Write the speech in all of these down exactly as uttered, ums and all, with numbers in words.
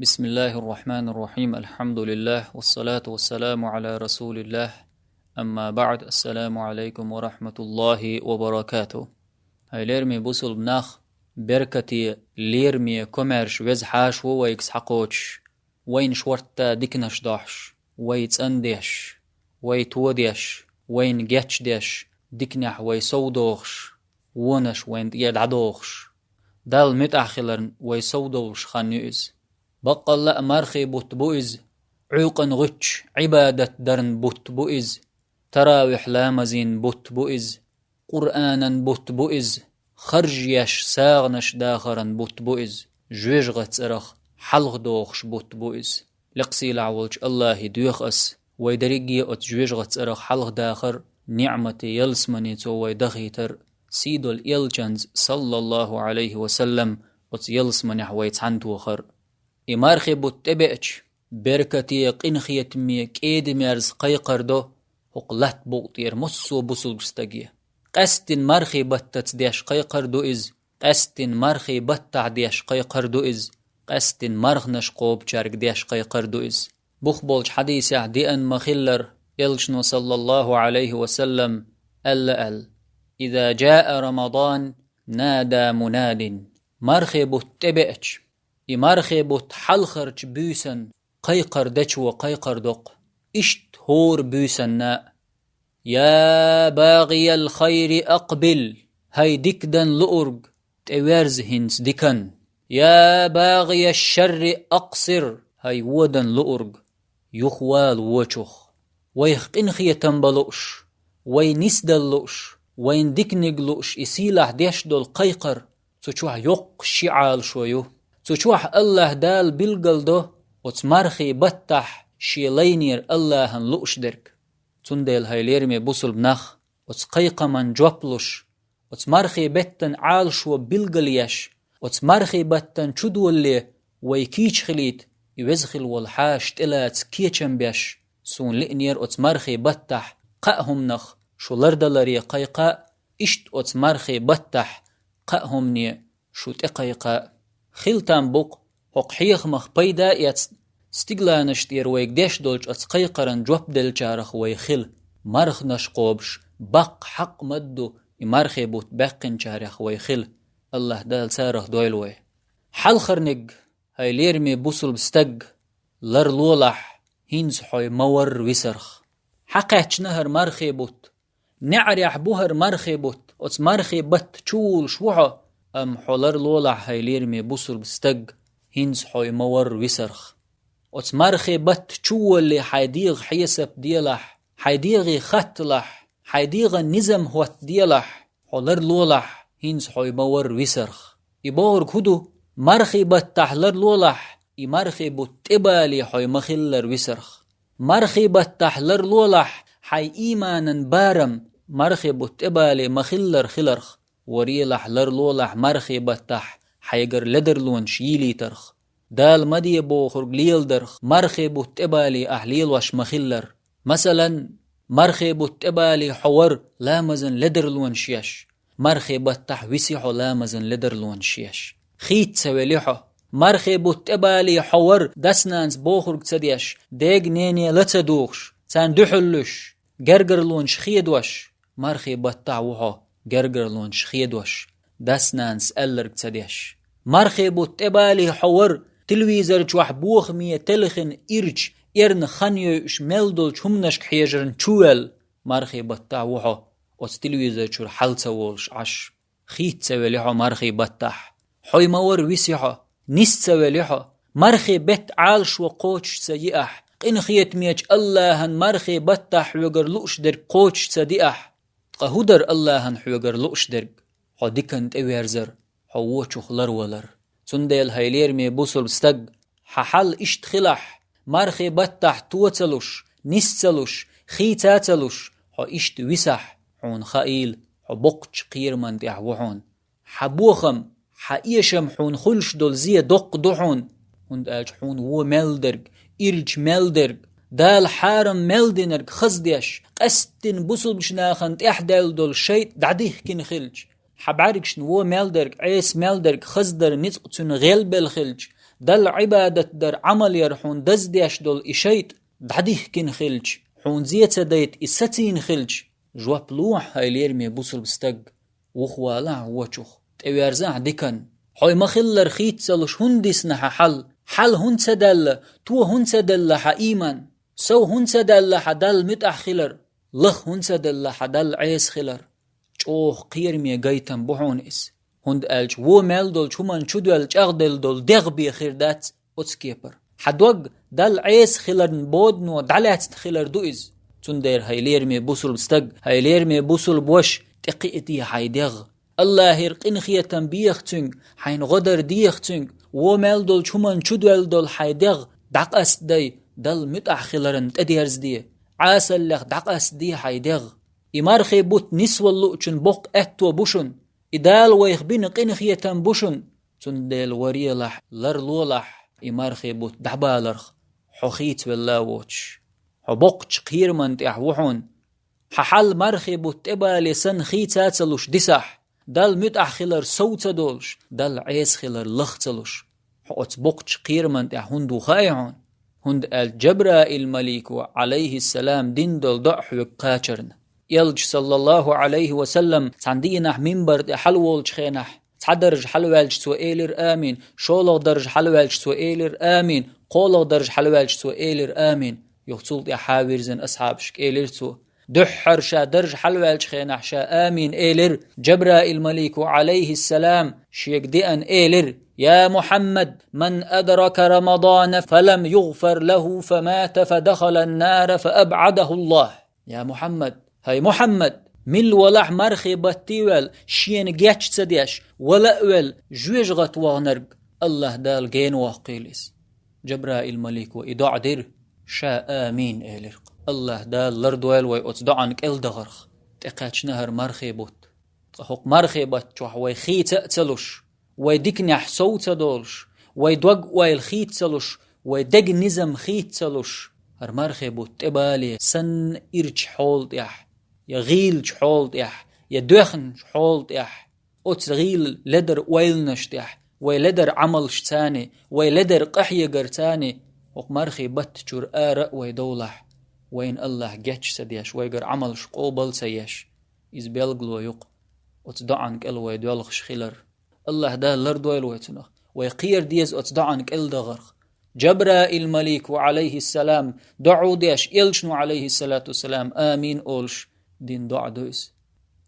بسم الله الرحمن الرحيم. الحمد لله، والصلاة والسلام على رسول الله. أما بعد، السلام عليكم ورحمة الله وبركاته. Хьай лераме бусулба нах, беркате, лераме комаьрша Веза Хьаша ву вайга схьакхочуш, вайна шортта диканаш дохьуш, вай цӀандеш, вай тодеш, вайна гечдеш, диканехь вай совдохуш, вонаш вайна тӀера дӀадохуш. Далла муьтӀахь хиларна вай совдовлуш хан ю иза. Баккъалла а мархи бутт бу иза, Ӏуьйкъана гӀуьттуш Ӏибадат даран бутт бу иза, таравихь ламазийн бутт бу иза, Къуръанан бутт бу иза, харж еш сагӀанаш дахаран бутт бу иза, жоьжахатин цӀарах хьалхадохуш бутт бу иза. Лекха сийлахь волчу АллахӀе доьху ас, вай дерриге а оцу жоьжахатин цӀарах хьалхадахар, ниӀмате ялсамане цо вай дахийтар, сийдолу элчанца, саллаллахӀу Ӏалайхи ва саллам, оцу ялсаманехь вай цхьаьнатохар. И мархи бутт тӀебеача, беркате, къинхетаме, кӀеда-мерза кхайкхар до хӀокху латта букъа тӀера массо а бусулба стаге. Къаьсттина мархи баттаца деш кхайкхар ду иза, къаьсттина мархи баттахь деш кхайкхар ду иза, къаьсттина мархнаш кхобучаьрга деш кхайкхар ду иза. Бух болчу хьадисехь деана ма-хиллара, элчано, саллаллахӀу Ӏалайхи ва саллам, аьлла аьлла: «إذا جاء رمضان نادى مناد». Мархи бутт тӀебеача, и мархи бутт хьалхарчу буьйсанна кхайкхар дечо кхайкхар доккху, иштта хӀора буьйсанна а: «يا باغي الخير أقبل», хӀай дика дан луург, тӀеверза хӀинца диканна. «يا باغي الشر أقصر», хӀай вон дан луург, юхавала вочух. Вайх къинхетам бан лууш, вай нисдала лууш, вайна диканиг лууш и сийлахь деш долу кхайкхар, цу чохь йоккха ши Ӏалашо ю. Цу чохь АллахӀ Дала билгал до оцу мархи баттахь Шен лайнера АллахӀана лууш дерг. Цундела, хӀай лераме бусулба нах, оцу кхайкхаман жоп луш, оцу мархи беттан Ӏалашо билгалъеш, оцу мархи баттан чудолале вай кийча хилийта, и веза хила волу Хьаша тӀелаца кечам беш, суна лиънера оцу мархи баттахь кхаа хӀуманах шу лардаларе кхайкха а, иштта оцу мархи баттахь кхаа хӀумане шу тӀекхайкха а. Хила там бу-кх хӀокху хьехамах пайда а эцна, стигланаш тӀера вайга деш долчу оцу кхайкхаран жоп деллачарах вай хила, мархнаш кхобуш, баккха хьакъ ма-дду и мархи бутт баьккхинчарех вай хила. АллахӀ Дала царах дойла вай. Хьалхарниг, хӀай лераме бусулба стаг, ларлолахь, хӀинца хьо ма-варра висарх. Хьакхаьчна хӀара мархи бутт, неӀарехь бу хӀара мархи бутт, оцу мархи батта чувулуш ву хьо, амма хьо ларлолахь, хӀай лераме бусулба стаг, хӀинца хьо ма-варра висарх. Оцу мархи батта чуволале хьайн дегӀан хьесап делахь, хьайн дегӀе хатталахь, хьайн дегӀан низам хӀоттаделахь, хьо ларлолахь, хӀинца хьо ма-варра висарх. И бохург хӀун ду? Мархи баттахь ларлолахь, и мархи бутт тӀебале хьо ма-хиллара висарх. Мархи баттахь ларлолахь, хьайн ийманан барам мархи бутт тӀебале ма-хиллара хиларх. Варелахь, ларлолахь мархи баттахь хьайгара ледарлонаш йийлийтарх. Дала ма де бохург леладарх, мархи бутт тӀебале ахь лелош ма-хиллара. Масалан, мархи бутт тӀебале хьо вара ламазан ледарлонаш еш, мархи баттахь виси хьо ламазан ледарлонаш еш. Хийца ца вели хьо. Мархи бутт тӀебале хьо вара дас-нанас бохург ца деш, дега-нене ла ца дугӀуш, царна дуьхьал луьйш, гергарлонаш хедош, мархи баттахь ву хьо гергарлонаш хедош, дас-нанас аьлларг ца деш. Мархи бутт тӀебале хьо вара телевизор чохь бохаме телхина ирча, эрна хан йойуш мел долчу хӀуманашка хьежарна чу ваьлла, мархи баттахь ву хьо оцу телевизор чуьра хьал ца волуш Ӏаш. Хийца ца вели хьо мархи баттахь. Хьо ма-варра виси хьо, нис ца вели хьо. Мархи бетта Ӏалашо кхочуш ца йи ахь, къинхетамечу АллахӀан мархи баттахь хьоьгара лууш дерг кхочуш ца ди ахь. Ткъа хӀун дара АллахӀан хьоьгара лууш дерг? Хьо диканна тӀеверзар, хьо вочух ларвалар. Цундела, хӀай лераме бусулба стаг, хьан хьал иштта хилахь, мархи баттахь то ца луш, нис ца луш, хийца ца луш, хьо иштта висахь, хьуна хаийла, хьо боккхачу кхераман тӀехь ву хьуна. Хьан бохам, хьан эшам хьуна хуьлуш долу зен доккха ду хьуна, хӀунда аьлча хьуна вон мел дерг, ирча мел дерг, Дала хьарам мел динарг хаздеш, къаьсттина бусулбачу нахана тӀехь даьлла долу шайтӀа дӀадихкина хилча, хьан бӀаьргашна вон мел дерг, Ӏеса мел дерг хаздар ницкъ цуьнан гӀелбелла хилча, Далла Ӏибадат дар, Ӏамал яр хьуна даздеш долу и шайтӀа дӀадихкина хилча, хьуна зе ца дайта и сацийна хилча, жоп лохьа, хӀай лераме бусулба стаг, вухавалахьа вочух, тӀеверзахьа диканна. Хьой ма-хиллара хийца ца луш хӀунда дисна хьан хьал? Хьал хӀунда ца даьлла, то хӀунда ца делла хьан ийман? Сов хӀунда ца даьлла хьан Далла муьтӀахь хилар? Лаха хӀунда ца делла хьан Далла Ӏеса хилар? ЧӀогӀа кхераме гайтам бу хьуна иза. ХӀунда аьлча вон мел долчу хӀуманна чудоьлла чӀагӀделла долу дегӀ бен хир дац оцу кепара. Хьан дог Далла Ӏеса хиларна бодано дӀалаьцна хилар ду иза. Цундела, хӀай лераме бусулба стаг, хӀай лераме бусулба ваша, тӀекхиаде хьайн дегӀ. АллахӀера къинхетам беха цуьнга, хьайна гӀо дар деха цуьнга, вон мел долчу хӀуманна чудоьлла долу хьайн дегӀ дӀакъастадай, Далла муьтӀахь хиларна тӀедерзаде, Ӏасаллех дӀакъастаде хьайн дегӀ. И мархи бутт нисвала луучун боккха аьтто бу шуна. И Дала вайх бина къинхетам бу шуна. Цундела варелахь, ларлолахь и мархи бутт дӀабаларх, хьо хийцавелла а воцуш. Хьо боккхачу кхераман тӀехь ву хьуна. Хьан хьал мархи бутт тӀебале санна хийца а ца луш дисахь, Далла муьтӀахь хилар сов ца долуш, Далла Ӏеса хилар лаха ца луш. Хьо оцу боккхачу кхераман тӀехь хӀунда ву хаьий хьуна? ХӀунда аьлча Джабраил малико, Ӏалайхиссалам, дина долу доӀа хьоьга кхачарна. Элча, саллаллаху Ӏалайхи ва саллам, цхьана дийнахь минбар тӀе хьалаволучу хенахь, цхьа даржа хьалаваьлча цо элира: «Амин». ШолгӀа даржа хьалаваьлча цо элира: «Амин». КхоалгӀа даржа хьалаваьлча цо элира: «Амин». Юха цул тӀаьхьа вирзина асхьабашка элира цо. Дуьххьара ша даржа хьалаваьлчу хенахь ша амин элира. Джабраил малико, Ӏалайхиссалам, шега деана элира: «Я Мухьаммад, ман адрака Рамадана фалам югъфар лаху фамата фадахалан нара фаабъадахуллах». Я Мухьаммад, хӀай Мухьаммад, милла валахь мархи батте а ваьлла, шена геч ца деш, вала а велла, жоьжахате вахнарг АллахӀ Дала гена воккхийла иза. Джабраил малико и доӀа дира, ша амин элира. АллахӀ Дала лардойла вай оцу доӀан кӀел дахарх. ТӀекхаьчна хӀара мархи бутт. Ткъа хӀокху мархи баттахь вай хийца а ца луш, вай диканехь сов ца долуш, вай дог-ойла хийца ца луш, вай дега низам хийца ца луш, хӀара мархи бутт тӀебале санна ирчу хьола тӀехь, я гӀийлачу хьола тӀехь, я доьхначу хьола тӀехь, оцу гӀийла ледара ойланаш тӀехь, вай ледара Ӏамалшца, вай ледара къахьегарца, хӀокху мархи батта чуьра ара а вай довлахь, вайна АллахӀ геч ца деш, вайгара Ӏамалш къобал ца еш, иза белгало ю-кх оцу доӀан кӀел вай доьлхуш хилар. АллахӀ Дала лардойла вай цунах. Вай кхера деза оцу доӀан кӀел дахарх. Джабраил малико, Ӏалайхиссалам, доӀа деш, элчано, Ӏалайхиссалату вассалам, амин олуш дина доӀа ду иза.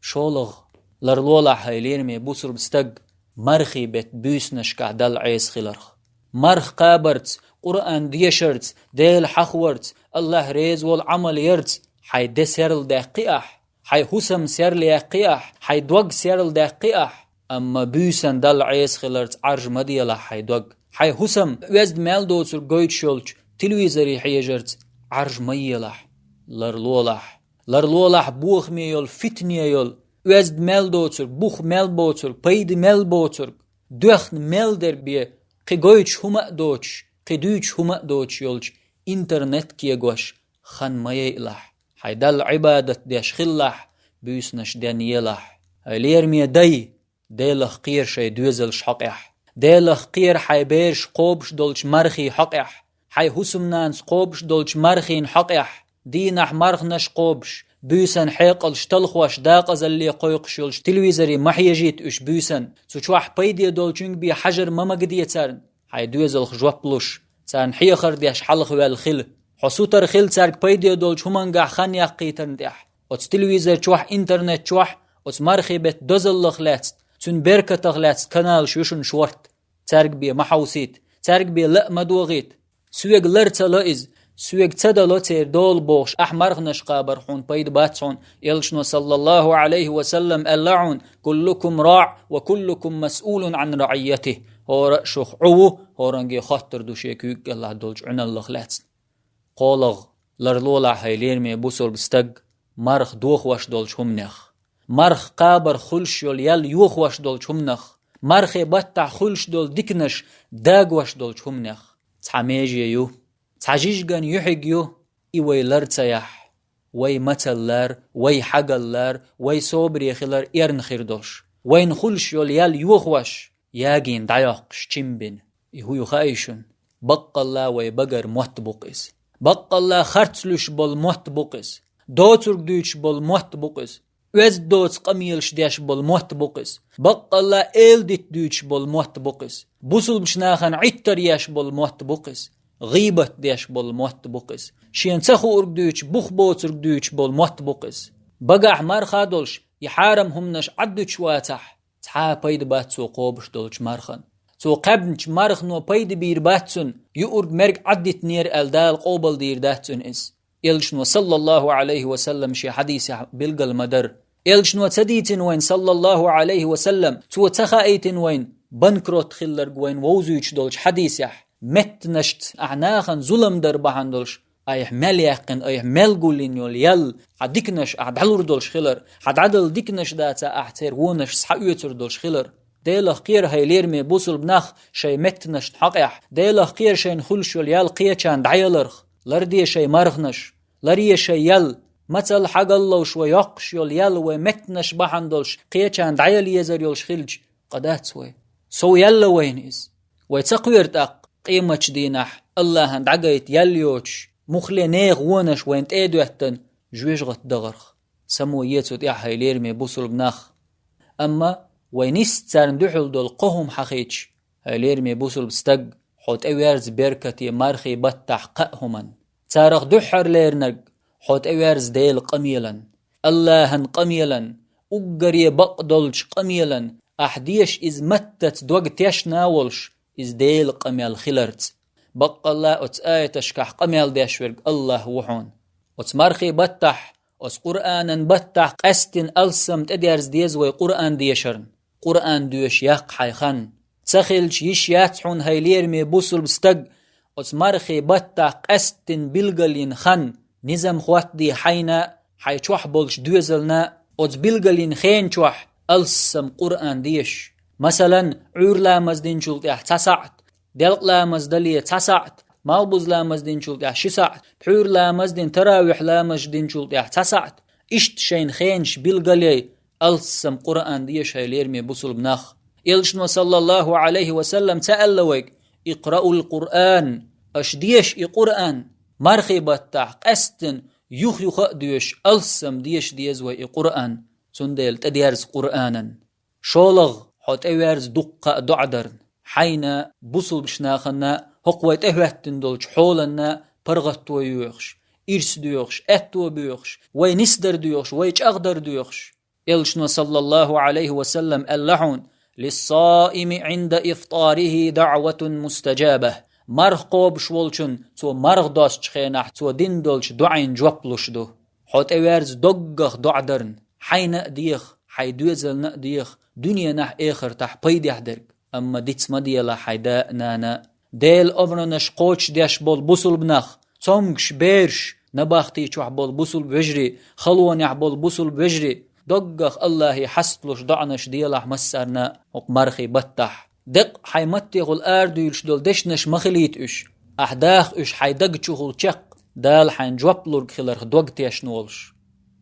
ШолгӀа, ларлолахь, хӀай лераме бусулба стаг, мархи бетта буьйсанашкахь Далла Ӏеса хиларх. Марха кхабарца, Къуръан дешарца, Дела хьахорца, АллахӀ реза волу Ӏамал ярца хьайн де серладаьккхи ахь, хьайн хӀусам серладаьккхи ахь, хьайн дог серладаьккхи ахь, амма буьйсанна Далла Ӏеса хиларца Ӏаржа ма делахь хьайн дог. Хьайн хӀусам оьзда мел доцург гойтуш йолчу телевизоре хьежарца Ӏаржа ма елахь. Ларлолахь. Ларлолахь бохаме йолу, фитне йолу, оьзда мел доцург, бух мел боцург, пайда мел боцург, доьхна мел дерг бен, кхин гойтуш хӀума а доцуш, кхин дуьйцуш хӀума а доцуш йолчу интернет кегош хан ма яйалахь. Хьайн Далла Ӏибадат деш хилалахь, буьйсанаш ден елахь. ХӀай лераме дай, Делах кхера шайн доьзалш хьокъехь. Делах кхера хьайн бераш кхобуш долчу мархий хьокъехь. Хьайн хӀусамнанас кхобуш долчу мархийна хьокъехь. Дийнахь марханаш кхобуш, буьйсанна хьекъалш талхош, дакъазалле кхойкхуш йолчу телевизоре ма хьежийта уьш буьйсанна. Цу чохь пайде долчуьнга бен хьажар ма магаде царна. Хьайн доьзалх жоп луш, царна хьехар деш хьалхаваьлла хила. Хьо сутара хила цаьрга пайде долчу хӀумангахь хан яккхийтарна тӀехь. Оцу телевизор чохь, интернет чохь, оцу мархи бетта дозаллах лаьцна, цуьнан беркатах лаьцна каналаш ю шуна шорта. Цаьрга бен ма хьовсийта, цаьрга бен ла а ма догӀийта. Соьга лар ца ло иза, соьга ца дало церан дола бохуш, ахь марханаш кхабар хьуна пайда бац хьуна. Элчано, саллаллаху Ӏалайхи ва саллам, аьлла хьуна: «Куллукум раӀ ва куллукум масъулун Ӏан раӀийятих». ХӀора а шух Ӏу ву, хӀоранге хоттур ду шен куьйга кӀелахь долчу Ӏуьналлах лаьцна. КхоалгӀа, ларлолахь, хӀай лераме бусулба стаг, марха дохош долчу хӀуманех. Марха кхабарх хуьлуш йолу ял йохош долчу хӀуманах. Мархи баттахь хуьлуш долу диканаш дагош долчу хӀуманех. Цхьа меже ю, цхьа жижиган юьхьиг ю, и вай лар ца яхь, вай мацаллар, вай хьагаллар, вай собаре хилар эрна хир долуш. Вайна хуьлуш йолу ял йохош, ягийна дӀайоккхуш чим бина. И хӀу ю хаий шуна? Баккъалла вай багара мотт бу-кх иза. Баккъалла харц луьйш болу мотт бу-кх иза. Доцург дуьйцуш болу мотт бу-кх иза. Оьзда доцу къамелаш деш болу мотт бу-кх иза. Баккъалла эладита дуьйцуш болу мотт бу-кх иза. Бусулбачу нахана Ӏиттар еш болу мотт бу-кх иза. ГӀийбат деш болу мотт бу-кх иза. Шена ца хуург дуьйцуш, бух боцург дуьйцуш болу мотт бу-кх иза. Багахь марха долуш, и хьарам хӀуманаш Ӏаддуьтуш вацахь, цхьа а пайда бац цо кхобуш долчу мархан. Цо кхаьбначу мархано пайда бийр бац цунна, юург-мерг Ӏаддитинера аьлла Дала къобалдийр дац цунна иза. Элчано, саллаллаху Ӏалайхи ва саллам, шен хьадисехь билгал ма дара. Элчано ца дийцина вайн, саллаллаху Ӏалайхи ва саллам, цо ца хаийтина вайн, банкрот хилларг вайн вовзуьйтуш долчу хьадисехь, меттанашца ахь нахана зулам дар бахьана долуш, айхьа мел яьккхина, айхьа мел гулйина йолу ял, хьан диканаш ахь дӀалур долуш хилар, хьан дӀадала диканаш дацахь, ахь церан вонаш схьаоьцур долуш хилар. Делах кхера, хӀай лераме бусулба нах, шайн меттанашна хьокъехь. Делах кхера шайна хуьлуш йолу ял кхечарна дӀаяларх. Ларде шайн марханаш, ларъе шайн ял. Мацалла хьагалловш вай йоккхуш йолу ял вай меттанаш бахьана долуш кхечарна дӀаяла езар йолуш хилча, къа дац вай. Сов яьлла вайна иза. Вай ца кхоьру тӀаккха, къематчу дийнахь, Аллахьан дӀагайта ял йоцуш, муххале нехан вонаш вайна тӀе а доьттина, жоьжахати дахарх. Само е цу тӀехь, хӀай лераме бусулба нах. Амма вай нисса царна дуьхьал долу кхо хӀума хьахийча, хӀай лераме бусулба стаг, хьо тӀеверза беркате мархи баттахь кхаа хӀуманна. Царах дуьххьарлернарг, хьо тӀеверза Делан къамелан, Аллахьан къамелан, уггаре бакъ долчу къамелан, ахь деша иза маттаца дог тешна а волуш, иза Делан къамел хиларца. Баккъалла оцу аяташкахь къамел деш верг Аллахь ву хьуна. Оцу мархи баттахь, оцу Къуръанан баттахь къаьсттина алссам тӀедерза деза вай Къуръан дешарна. Къуръан доьшуш яккха хьайн хан. Ца хилча йиш яц хьуна, хӀай лераме бусулба стаг, оцу мархи баттахь къаьсттина билгалйина хан, низам хӀоттаде хьайна а, хьайн чохь болчу доьзална а, оцу билгалйина хенан чохь алссам Къуръан деша. Масалан, Ӏуьйра ламаз динчул тӀаьхьа цхьа саӀат, делкъа ламаз дале цхьа саӀат, малхбуза ламаз динчул тӀаьхьа ши саӀат, пхьуьйра ламаз дина, таравихь ламаз динчул тӀаьхьа цхьа саӀат, иштта шайна хенаш билгалъяй, алссам Къуръан деша, хӀай лераме бусулба нах. Элчано, саллаллаху Ӏалайхи ва саллам, ца аьлла вайга: «Икъраул Къуръан», аша деша и Къуръан, мархи баттахь къаьсттина, юх-юха а доьшуш, алссам деша деза вай и Къуръан, цундела тӀедерза Къуръанан. ШолгӀа, хьо тӀеверза дуккха а доӀа дарна, хьайна, бусулбачу нахана, хӀокху вай тӀехӀоьттина долчу хьоланна паргӀато йоьхуш, ирс доьхуш, аьтто боьхуш, вай нисдар доьхуш, вай чӀагӀдар доьхуш. Элчано, саллаллаху Ӏалайхи ва саллам, аьлла хьуна: «Лиссаими Ӏинда ифтарихи даъватун мустаджаба». Марха кхобуш волчун цо марха достучу хенахь цо дина долчу доӀийн жоп луш ду. Хьо тӀеверза доггах доӀа дарна, хьайна а деха, хьайн доьзална а деха, дуьненахь, эхартахь пайдехь дерг. Амма диц ма делахь хьайн да а, нана а. Делан омранаш кхочушдеш болу бусулба нах, цомгуш бераш, набахти чохь болу бусулба вежарий, халонехь болу бусулба вежарий, доггах Аллахье хьасталуш доӀанаш делахь массарна а хӀокху мархи баттахь. Деккъа хьайн маттехула арадуьйлуш долу дешнаш ма хилийта уьш. Ахь даха уьш хьайн даг чухула чекх, Дала хьайн жоп лург хиларх дог тешна волуш.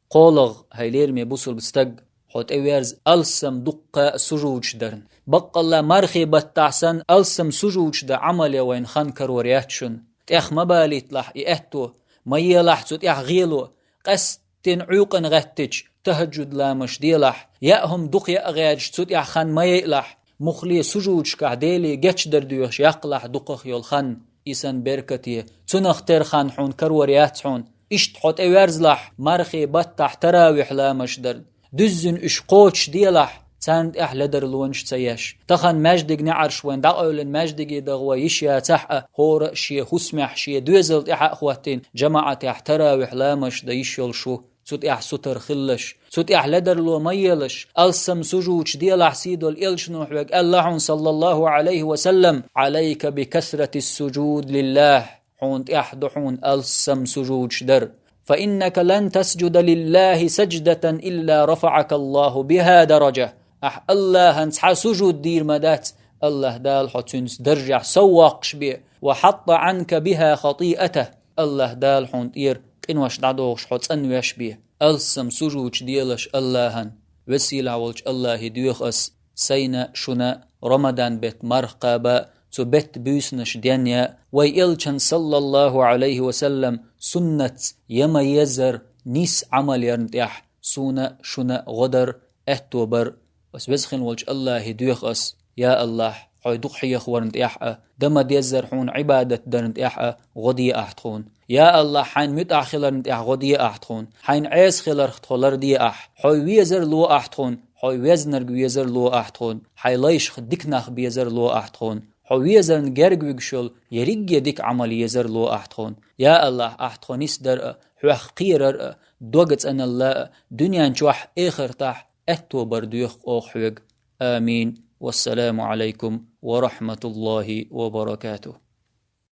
КхоалгӀа, хӀай лераме бусулба стаг, хьо тӀеверза алссам дуккха а сужудаш дарна. Баккъалла мархи баттахь санна алссам сужудаш дан Ӏамал ян вайна хан карор яц шуна. ТӀех ма балийталахь и аьтто, ма елахь цу тӀехь гӀело, къаьсттина Ӏуьйкъана гӀаьттича, тахӀаджуд ламазаш делахь, яа хӀума дукха яа гӀерташ цу тӀехь хан ма яйалахь, муххале сужудашкахь Деле гечдар доьхуш яккхалахь дукхах йолу хан, и санна беркате, цунах тера хан хьуна карор яц хьуна. Иштта хьо тӀеверзалахь мархи баттахь таравихь ламазаш дарна. Дуьззина уьш кхочушделахь, царна тӀехь ледарлонаш ца еш. Тахана маьждиг неӀарш вайн дӀакъевлина маьждиге даха вай йиш яцахь а, хӀора а шен хӀусамехь, шен доьзал тӀехь а хӀоттийна, жамаӀатехь таравихь ламазаш дан йиш йолуш ву. Цу тӀехь сутара хилалаш, цу тӀехь ледарло ма елаш, алссам сужудаш делахь, сийдолу элчано хьоьга аьлла хьуна, саллаллаху Ӏалайхи ва саллам: «Ӏалайка би касратис сужуд лиллахь». Хьуна тӀехь ду хьуна алссам сужудаш дар. «Фа иннака лан тасджуда лиллахи садждатан илла рафаӀака Аллаху биха дараджа». Ахь Аллахьан цхьа сужуд дийр ма дац, Аллахь Дала хьо цуьнца даржехь сов воккхуш бе, «ва хьатта Ӏанка биха хатиатах». Аллахь Дала хьуна тӀера къинош дӀадохуш хьо цӀанвеш бе. Алссам сужудаш делаш Аллахьан. Весийлахь волчу Аллахье доьху ас сайна, шуна Рамадан беттан марха кхаба, цу бетта буьйсанаш денъяь, вай Элчан, саллаллаху Ӏалайхи ва саллам, суннатца я ма еззара нийса Ӏамал ярна тӀехь суна, шуна гӀо дар, аьтто бар. Ас веза хин волчу Аллахе доьху ас: я Аллахь, хьой дукха хьехаварна тӀехь а, дан ма деззара хьуна Ӏибадат дарна тӀехь а гӀо де ахь тхуна. Я Аллахь, хьайн муьтӀахь хиларна тӀехь гӀо де ахь тхуна, хьайн Ӏеса хиларх тхо лар де ахь, хьой везар ло ахь тхуна, хьой везнарг везар ло ахь тхуна, хьайн лайшах дика нах безар ло ахь тхуна, хьо везарна герга вуьгуш йолу ерриге дика Ӏамал езар ло ахь тхуна. Я Аллахь, ахь тхо нисдар а, хьох кхерар а, дог цӀаналла а, дуьнен чохь, эхартахь аьтто бар доьху оха хьоьга. Амин. Вассаламу Ӏалайкум ва рахматуллахи ва баракатух.